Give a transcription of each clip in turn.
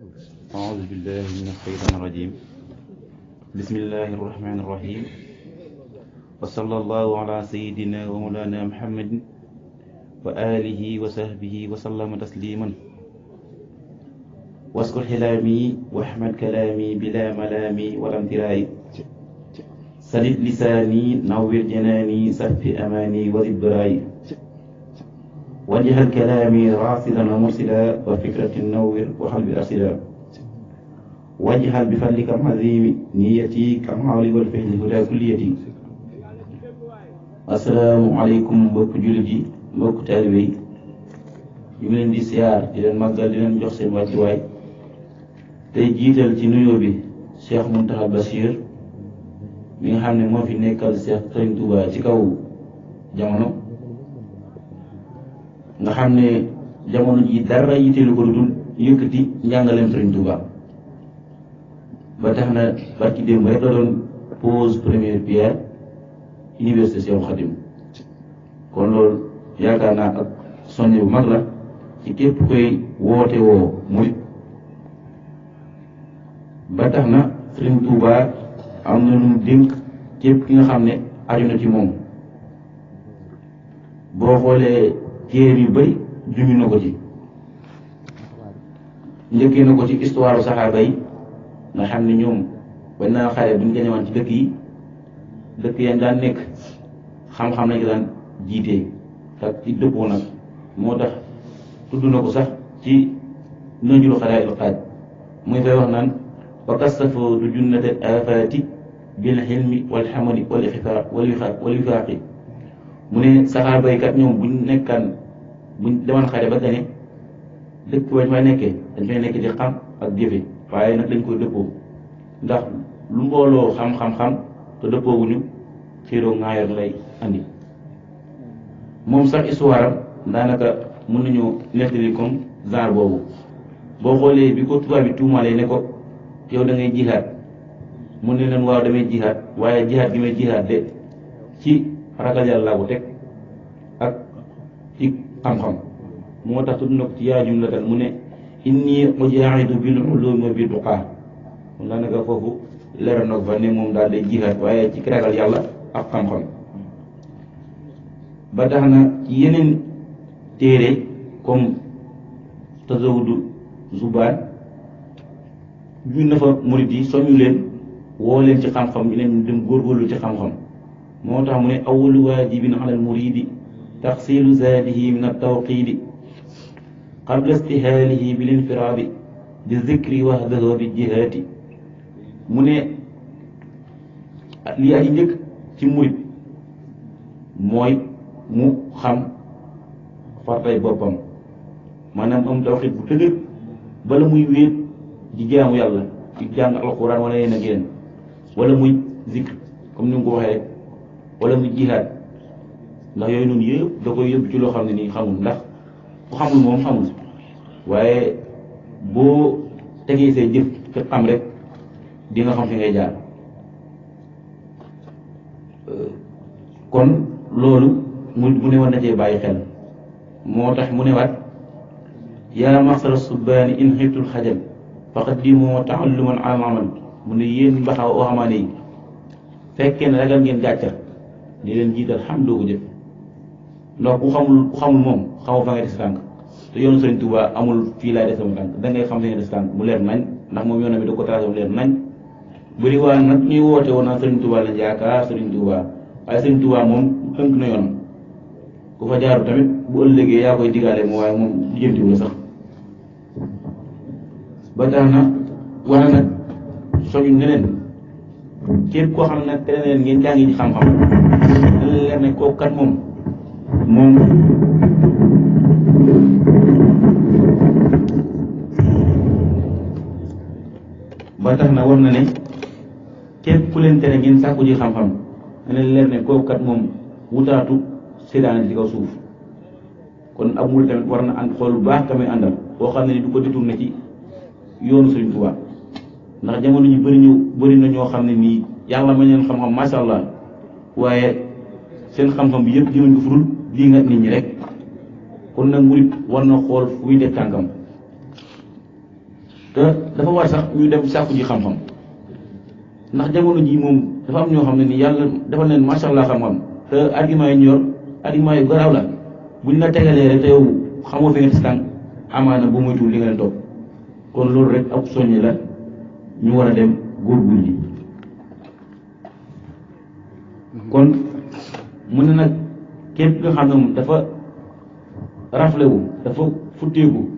أعوذ بالله من الشيطان الرجيم بسم الله الرحمن الرحيم وصلى الله على سيدنا ومولانا محمد وآله وصحبه وسلم تسليما واسكر حلامي واحمد كلامي بلا ملامي ولا امتراء سدد لساني نور جناني سف أماني وزد برائي وجه كلامي راصدا ومرسلا وفكرة النور وقلب أرسلا واجعل بفضلك العظيم نيتي كالعول والفعل هدى كليتي السلام عليكم mbokk jullit yi mbokk taalibe yi ñu ngi leen di siyaar di leen màggal di leen jox seen wàccuwaay tey jiital ci nuyoo bi Cheikh Mountakha Bachir mi nga xam ne moo fi nekkal Cheikh Serigne Touba ci kaw jamono nga xam ne jamono ji dara yitteelu ko lu dul yëkkati njàngaleem Serigne Touba ba tax na barki démb rek la doon pose première pierre université Cheikhoul Khadim kon loolu yaakaar naa ak soññe bu mag la ci képp koy woote woo murit ba tax na Serigne Touba am na lu mu dénk képp ki nga xam ne aju na ci moom boo xoolee téere yu bëri junj na ko ci njëkkee na ko ci histoire saxaaba yi nga xam ne ñoom bañ naa xare buñ gañewaan ci dëkk yi dëkk yañ daan nekk xam-xam nañ ko daan jiitee ak ci dëppoo nag moo tax tudd na ko sax ci nëjulu xalaay il xaaj muy fay wax naan wa kastafoo du junnate afaati bil xilmi wal xamali wal wifaaqi mu ne saxaaba yi kat ñoom buñ demoon xare ba gañe dëkk bañ fay nekkee dañ fay nekk di xam ak jëfe waaye nag dañ koy dëppoo ndax lu mbooloo xam-xam-xam te dëppoowuñu xiiroo ŋaayor lay andi moom sax histoire am daanaka mën nañu nettali comme genre boobu boo xoolee bi ko tubaab bi tuumalee ne ko yow da ngay jihaad mu ne leen waaw damay jihaad waaye jihaad gi may jihaad de ci ragal yàlla laa ko teg ak ci xam-xam moo tax tudd na ko ci yaa jumlatan mu ne inni ujaahidu bil ulumi wa bi tuqaa kon daanaka foofu leeral na ko fa ne moom daal day jihaad waaye ci ragal yàlla ak xam-xam ba tax na ci yeneen téere comme Tazawudu Zubaan ju na fa murid yi soñu leen woo leen ci xam-xam ñu leen dem góorgóorlu ci xam-xam moo tax mu ne awwalu waajibin ala al muridi taxsilu zaadihi min at-tawqiidi qabla istihaalihi bil infiraadi bi zikri wahdahu bi jihaati mu ne li aji njëkk ci murit mooy mu xam fartay boppam maanaam am tawxiid bu dëgër bala muy wéet di jaamu yàlla ci jàng alxuraan wala yeneen ak yeneen wala muy zikr comme ni mu ko waxee rek wala muy jihaad ndax yooyu noonu yëpp da koy yóbbu ci loo xam ne nii xamul ndax ku xamul moom xamul waaye boo tegee say jëf fi xam rek di nga xam fi ngay jaar kon loolu mu ne war na cee bàyyi xel moo tax mu ne waat yaa maxsara subbaani in xiftul xajal faqaddimu taalluman amamal mu ne yéen mbaxaw waxamaane yi fekkee ne ragal ngeen gàcca di leen jiital xam doo ko jëf ndax ku xamul moom xamoo fa ngay des tànk te yoonu Sëriñ Tuubaa amul fii laay des sama tànk da ngay xam fa ngay des tànk mu leer nañ ndax moom yoonam bi da ko tracé mu leer nañ bëri waa nag ñuy woote woon naa Sëriñ Tuubaa lañ yaakaar Sëriñ Tuubaa waaye Sëriñ Tuubaa moom tënk na yoonam ku fa jaaru tamit bu ëllëgee yaa koy digaale moom waaye moom lijjantiwu la sax ba tax na war nag soñu ne leen képp koo xam ne te leen ngeen jàngi ci xam-xam da leen leer ne kooku kat moom ba tax na war na ne képp ku leen tere ngeen sàkku ji xam-xam da leen leer ne kooku kat moom wutaatu séddaane ci kaw suuf kon ab murid tamit war na ànd xool bu baax tamit àndal boo xam ne ni du ko détourné ci yoonu Sëriñ Tuubaa ndax jamono ñu bëri na ñoo xam ne nii yàlla ma leen xam-xam masha Allah waaye seen xam-xam bi yëpp jëmañ ko furul lii nga nit ñi rek kon nag murid war na xool fu muy def tànkam te dafa war sax ñu dem sàkku ji xam-xam ndax jamono ji moom dafa am ñoo xam ne ni yàlla defal leen macha allah xam-xam te argument yi ñu yor argument yu garaaw la buñ la tegalee rek te yow xamoo fi nga tis tànk amaana bu moytuwul li nga leen topp kon loolu rek ak soññi la ñu war a dem góorgóorlu ji kon mu ne nag képp nga xam ne moom dafa raflewu dafa futteeku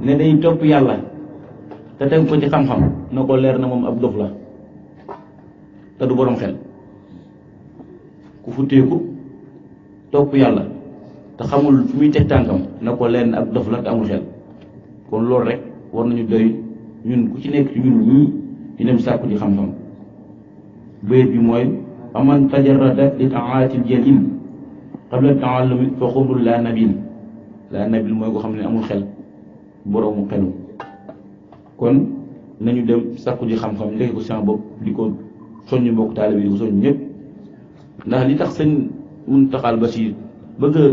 ne day topp yàlla te teg ko ci xam-xam na ko leer na moom ab dof la te du borom xel ku futteeku topp yàlla te xamul fu muy teg tànkam na ko leer na ab dof la te amul xel kon loolu rek war nañu doy ñun ku ci nekk ci ñun ñii ñu dem sàkku ci xam-xam bayit bi mooy aman tajarrada li taatil jalil qabla taallumi fa xumrul la nabil mooy ko xam ne amul xel boroomu xelu kon nañu dem sàkku ji xam-xam léegi ko sama bopp di ko soññ mbokk taalibe di ko soññ ñëpp ndax li tax sëñ Muntaxal Basiir bëgg a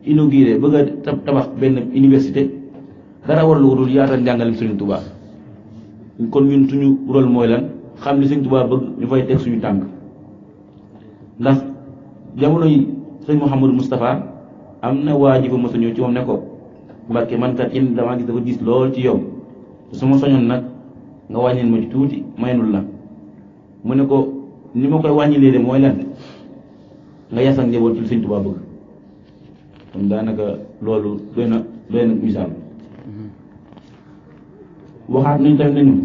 inauguré bëgg a tabax benn université dara war lu ko dul yaatal njàngalem Sëriñ Tuubaa kon ñun suñu rôle mooy lan xam li Sëriñ Tuubaa bëgg ñu fay teg suñu tànk ndax jamono yi sëñ Mouhamadou Moustapha am na waa ji fa mos a ñëw ci moom ne ko Mbàkke man kat yéen damaa gis dafa diis lool ci yow te su ma soñoon nag nga wàññil ma ci tuuti maynul la mu ne ko ni ma koy wàññilee de mooy lan nga yasal njaboot ci Sëriñ Tuubaa bëgg kon daanaka loolu doy na misaal waxaat nañ tamit nañu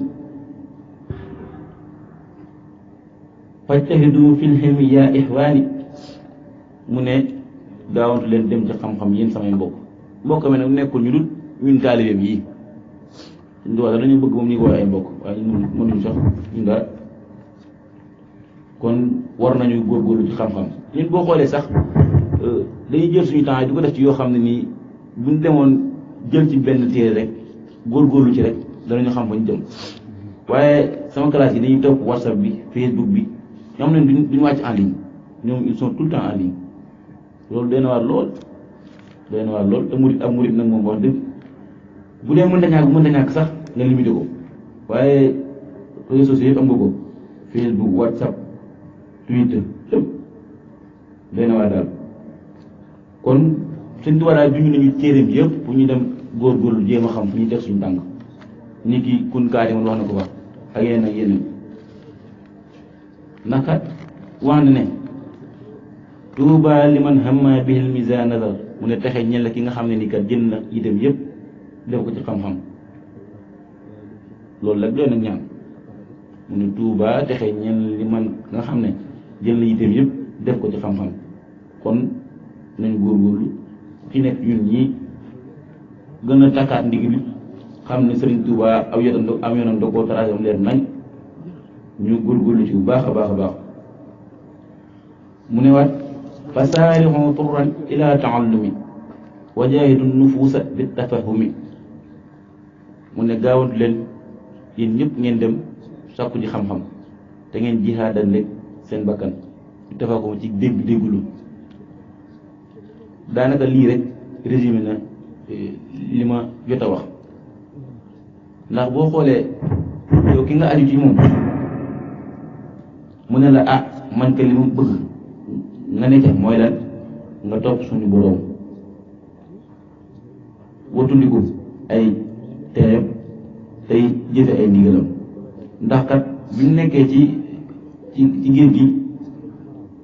fajtahidu fil hilmi yaa ixwaani mu ne gaawantu leen dem ci xam-xam yéen samay mbokk mi nag nekkul ñu dul ñun taalibeem yii suñ duwaa dañu bëgg moom ñu ko ay mbokk waaye ñun mënuñu sax ñun dara kon war nañu góorgóorlu ci xam-xam ñun boo xoolee sax dañuy jël suñu temps di ko def ci yoo xam ne nii buñ demoon jël ci benn téere rek góorgóorlu ci rek danañu xam fañ jëm waaye sama classe yi dañuy topp WhatsApp bi Facebook bi ñoo xam ne duñu wàcc en ligne ñoom ils sont tout le temps en ligne loolu doy na waar lool te murit ak murit nag moom wax dëgg bu dee mënta ñàkk sax nga limité ko waaye réseaux sociaux yëpp am nga ko Facebook WhatsApp Twitter lépp doy na waar daal kon Sëñ Tuubaa daal juñu nañu téeréem yëpp pour ñu dem góorgóorlu jéem a xam fu ñuy teg suñu tànk nit ki kun kaati man wax na ko fa ak yeneen nakat wax na ne tuuba liman hamma bihil misa nazar mu ne texe ñel la ki nga xam ne ni kat jën na itam yëpp def ko ci xam-xam loolu la doy na ñaan mu ne tuuba texe ñel li man nga xam ne jël na itam yëpp def ko ci xam-xam kon nañ góorgóorlu ci nekk ñun ñii gën a takkaat ndig li xam ne Sëriñ Tuuba aw yoonam da koo tracé am leer nañ ñu góorgóorlu ci bu baax a baax mu ne waat fa saarixu turran ila taallumi wa jaahidu nufuusa bi tafahumi mu ne gaawantu leen yéen ñëpp ngeen dem sàkku ji xam-xam te ngeen jihaadal leen seen bakkan bi tafahumi ci déggulu daanaka lii rek résumé na li ma jot a wax ndax boo xoolee yow ki nga aju ci moom mu ne la man ka li mu bëgg nga ne ca mooy lan nga topp suñu boroom watundiku ay tereem tey jëfe ay ndigalam ndax kat bi ñu nekkee ci géej gi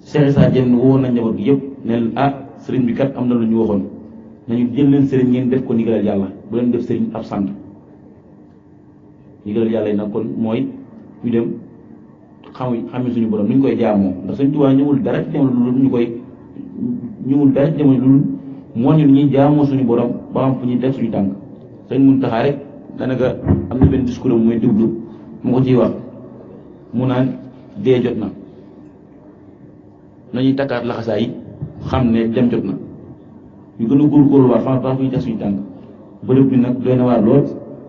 Cheikh Issa Diène woo na njaboot gi yëpp ne leen sëriñ bi kat am na lu ñu waxoon nañu jël leen sëriñ ngeen def ko ndigalal yàlla bu leen def sëriñ ab sant ndigalal yàlla yi nag kon mooy ñu dem xami suñu borom nu ñu koy jaamoo ndax Sëriñ Tuubaa ñëwul dara ci jamono lu moo ñu ñuy jaamoo suñu borom ba xam fu ñuy teg suñu tànk Sëriñ Muntaxaa rek danaka am na benn discours am mooy déglu mu ko ciy wax mu naan dee jot na nañuy takkaat laxasaa yi xam ne dem jot na ñu gën a góorgóorlu waar fa fu ñuy teg suñu tànk bërëb bi nag doy na waar lool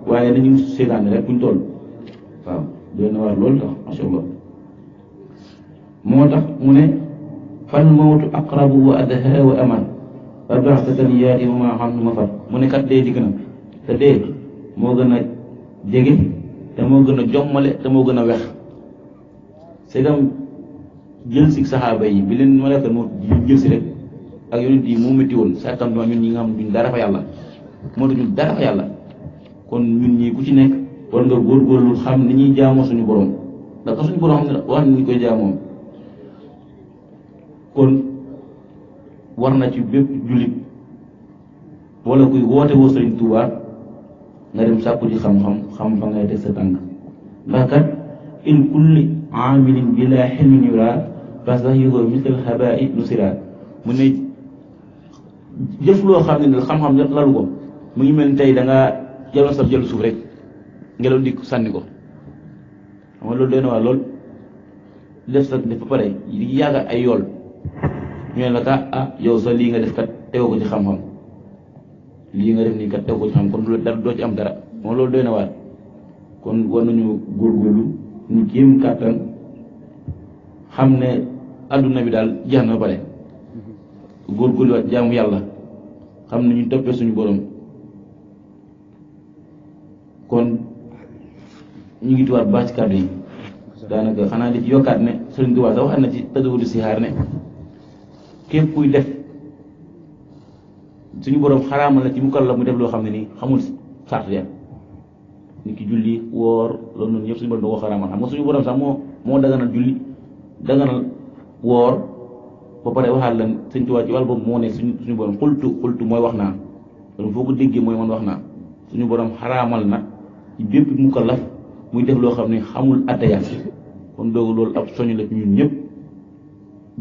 waaye dañuy seetaan rek buñ toll waaw doy na waar lool tax masha Allah moo tax mu ne fal mawtu aqrabu wa adha wa aman wa baxtatan yaati wa ma xam nu ma far mu ne kat dee dikk na te dee moo gën a jege te moo gën a jommale te moo gën a wex segam jël si saxaaba yi bi leen malaka moo jël si rek ak yonent yi moo métti woon certainement ñun ñi nga xam duñ dara fa yàlla moo duñu dara fa yàlla kon ñun ñii ku ci nekk war nga góorgóorlu xam ni ñuy jaamoo suñu borom ndax suñu borom xam ne wax nañu koy jaamoo kon war na ci bépp jullit wala kuy woote woo Sëriñ Tuubaa nga dem sàkku ci xam-xam xam fa ngay teg sa tànk ndax kat in kulli amilin bila xilmin yura fasahyuhu misal haba'i nusira mu ne jëf loo xam ne xam-xam lalu ko mu ngi mel ni tey da ngaa jëloon sa jël suuf rek ngelaw dikk sànni ko xam nga loolu doy na waa lool def sa def ba pare di yàgg ay yool ñu ne la ka yow sa lii nga def kat tegoo ko ci xam-xam lii nga def nii kat tegoo ko ci xam kon doo ci am dara moom loolu doy na waat kon war nañu góorgóorlu ñu jéem kàttan xam ne adduna bi daal jeex na ba pare góorgóorlu waat jaamu yàlla xam ne ñu toppee suñu borom kon ñu ngi tuwaat baax ci kàddu yi daanaka xanaa di ci yokkaat ne Sëriñ Tuubaa sax wax na ci tasawudu sixaar ne képp kuy def suñu borom xaraamal na ci mukallaf mu def loo xam ne nii xamul sart ya nit ki julli woor loolu noonu yëpp suñu borom da ko xaraamal xam nga suñu borom sax moo daganal julli daganal woor ba pare waxaat lan Sëriñ Tuubaa ci wàll boobu moo ne suñu borom xultu mooy wax naa loolu foo ko déggee mooy man wax naa suñu borom xaraamal na ci bépp mukallaf muy def loo xam ne xamul ataya kon doogu loolu ab soñu la ci ñun ñëpp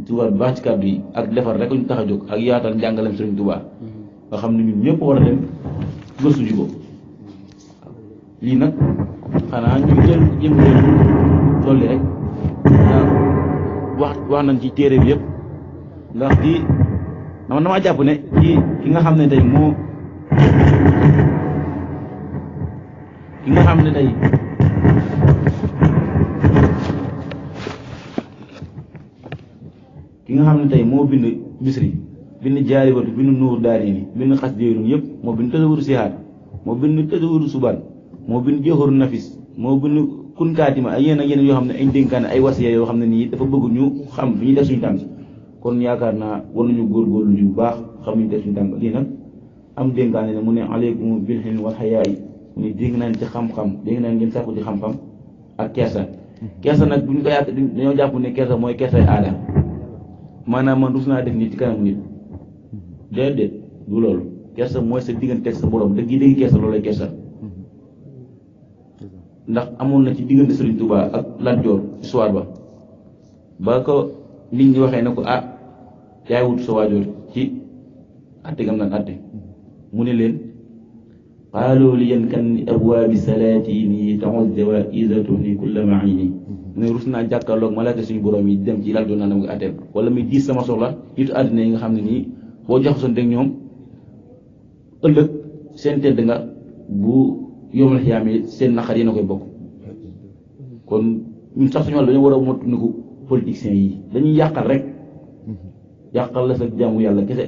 tubaab baax ci kàddu yi ak defar rek ñu tax a jóg ak yaatal njàngalem Sëriñ Tuubaa nga xam ne ñun ñëpp war a dem gëstu ji ko lii nag xanaa ñu jëm dolli rek wax nañ ci téere bi yëpp ndax di dama jàpp ne ci ki nga xam ne tey moo ki nga xam ne tey moo bind Bisri bind Jaaribatu bind Nuuru Daarayni bind xas déerun yëpp moo bind Tasawudu Sixaar moo bind Tasawudu Subaan moo bind Jawharu Nafis moo bind Kun Kaatima ak yeneen yoo xam ne ay dénkaane ay wasiya yoo xam ne nii dafa bëgg ñu xam fi ñuy def suñu tànk kon yaakaar naa war nañu góorgóorlu bu baax xam ñu def suñu tànk lii nag am dénkaane ne mu ne aleykum bil hilmi wal hayaa'i mu ne dégg naan ci xam-xam dégg naan ngeen sàkku ci xam-xam ak kersa nag buñ ko yaat dañoo jàpp ne kersa mooy kersay aada maanaam man rus naa def nit ci kanamu nit déedéet du loolu kersa mooy sa diggante ak sa borom dëgg kersa loolay kersa ndax amoon na ci diggante Sëriñ Tuubaa ak Lat Joor histoire ba ko nit ñi waxee ne ko yaay wut sa waajur ci atte gam naan atte mu ne leen qaalu li yan kan abwaabi salaati nii taxul jawaizatu ni kulla maini mu ne rus naa jàkkaarloog malaaka suñu borom yi dem ci Lat Joor naa dama nga atteel wala muy diis sama soxla nitu àddina yi nga xam ne nii boo jaxasante ak ñoom ëllëg seen tedd nga bu yomal xiyaam yi seen naqar yéen a koy bokk kon ñun sax suñu wàll dañoo war a mottuniku politiciens yi dañuy yàqal rek yàqal la sa jaamu yàlla kese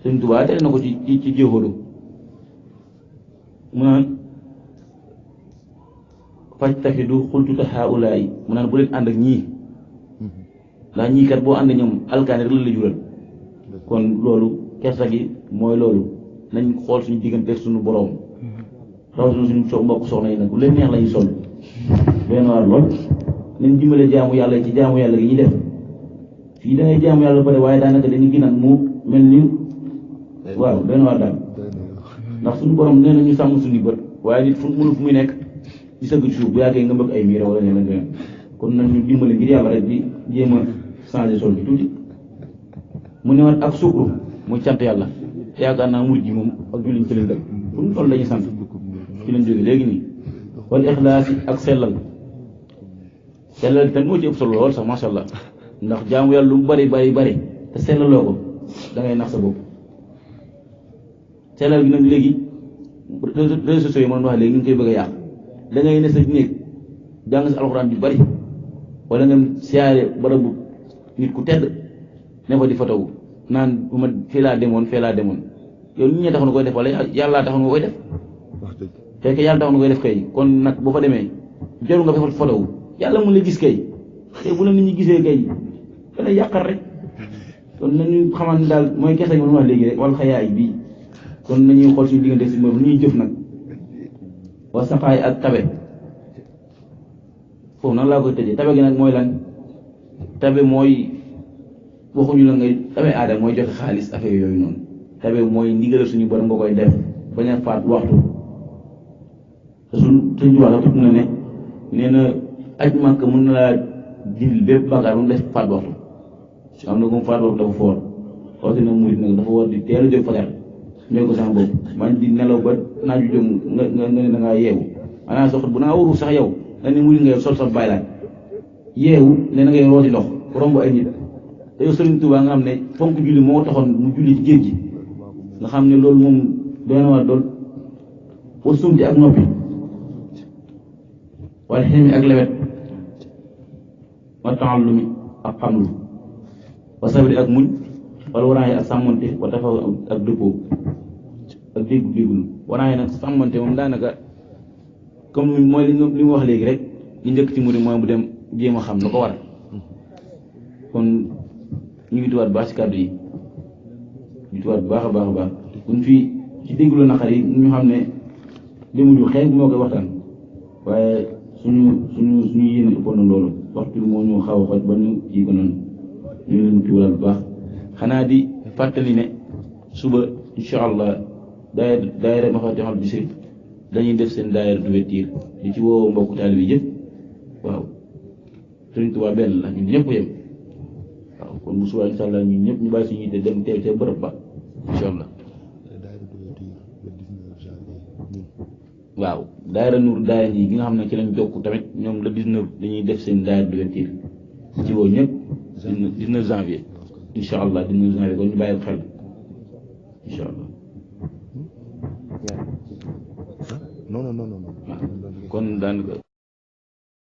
Sëriñ Tuubaa tere na ko ci jéexóodu mu naan fajtahidu xultuta haulaay mu naan bu leen ànd ak ñii ndax ñii kat boo ànd ñoom alkaani rek la jural kon loolu kersa gi mooy loolu nañ xool suñu diggante suñu boroom rawatina suñu mbokk soxna yi nag lu leen neex lañuy sol benn waar lool nañ dimbale jaamu yàlla ci jaamu yàlla gi ñuy def fii da ngay jaamu yàlla ba pare waaye daanaka dañuy gënaat mu mel ni waaw benn waar daal ndax suñu borom nee na ñu sàmm suñu bët waaye nit fu mënu fu muy nekk di sëgg ci suuf bu yàggee nga mbëgg ay miira wala ne la kon nañ ñu dimbale ngir yàlla rek di jéem a changer sol bi tuuti mu ne woon ak sukru muy sant yàlla yaakaar naa mujj moom ak julliñ ci leen dëkk fu ñu toll dañuy sant ci lañ jóge léegi nii wal ixlaas ak sellal te moo ci ëpp solo lool sax masha Allah ndax jaamu yàlla lu mu bari te sellaloo ko da ngay nax sa bopp sellal gi nag léegi réseaux sociaux yi mën wax léegi ñu ngi koy bëgg a yàq da ngay ne sa néeg jàng sa alxuraan yu bari wala nga siyaare barabu nit ku tedd ne fa di fotowu naan bu ma fee laa demoon yow nit ñi taxoon nga koy def wala yàlla taxoon nga koy def wax dëgg fekk yàlla taxoon nga koy def kay kon nag boo fa demee jarul nga defal fotowu yàlla mu la gis kay te bu la nit ñi gisee kay dana yàqal rek kon nañu xamante daal mooy kese yi ma wax léegi rek wala xayaay bii kon nañuy xool suñu diggante si moom lu ñuy jëf nag wa saxaay ak tabe foofu nan laa koy tëjee tabe gi nag mooy lan tabe mooy waxuñu la ngay tabe aada mooy joxe xaalis affaire yooyu noonu tabe mooy ndigal suñu borom nga koy def bañ a faat waxtu te suñ juwaa sax tudd na ne nee na aj màkk mën na laa dindil bépp bàkkaar ba mu def faat waxtu am na comme faat waxtu dafa foor xoote na murit nag dafa war di teel a jóg fajar ñoo ko sama bopp man di nelaw ba naaju jóg nga ne da ngaa yeewu maanaam soxat bu naa waru sax yow nga ne murit nga sol sa baylaat yeewu ne na ngay rooti ndox romb ay nit te yow Sëriñ Tuubaa nga xam ne fonk julli moo taxoon mu julli ci géej gi nga xam ne loolu moom doy na war dool war sumti ak noppi wala xemi ak lewet wa taallumi ak xamlu wa sabri ak muñ wala waraaye ak sàmmonte wa tafa ak dëppoo ak déggu déggul waraaye nag sàmmonte moom daanaka comme mooy li mu wax léegi rek li njëkk ci muri mooy bu dem jéem a xam lu ko war kon ñu ngi tuwaat baax ci kàddu yi ñu tuwaat bu baax a baax a baax buñ fi ci dégglu naqar yi ñu xam ne demuñu xeex moo koy waxtaan waaye suñu yéene ëppoon na loolu waxtu moo ñu xaw a xoj ba ñu ji ko noonu ñu leen tuwalal bu baax xanaa di fàttali ne suba incha allah daayira Mafatihul Bichri dañuy def seen daayira d'ouverture di ci woo mbokku taalibe bi yëpp waaw Sëriñ Tuubaa benn la ñun ñëpp yem waaw kon bu subaa incha allah ñun ñëpp ñu bàyyi suñu yite dem teew ca bërëb ba incha allah waaw daayira Nuuru daayira yi gi nga xam ne ci lañ jokk tamit ñoom le 19 dañuy def seen daayira d'ouverture ci woo ñëpp 19 janvier incha allah 19 janvier kon ñu bàyyi xel incha allah non kon daanaka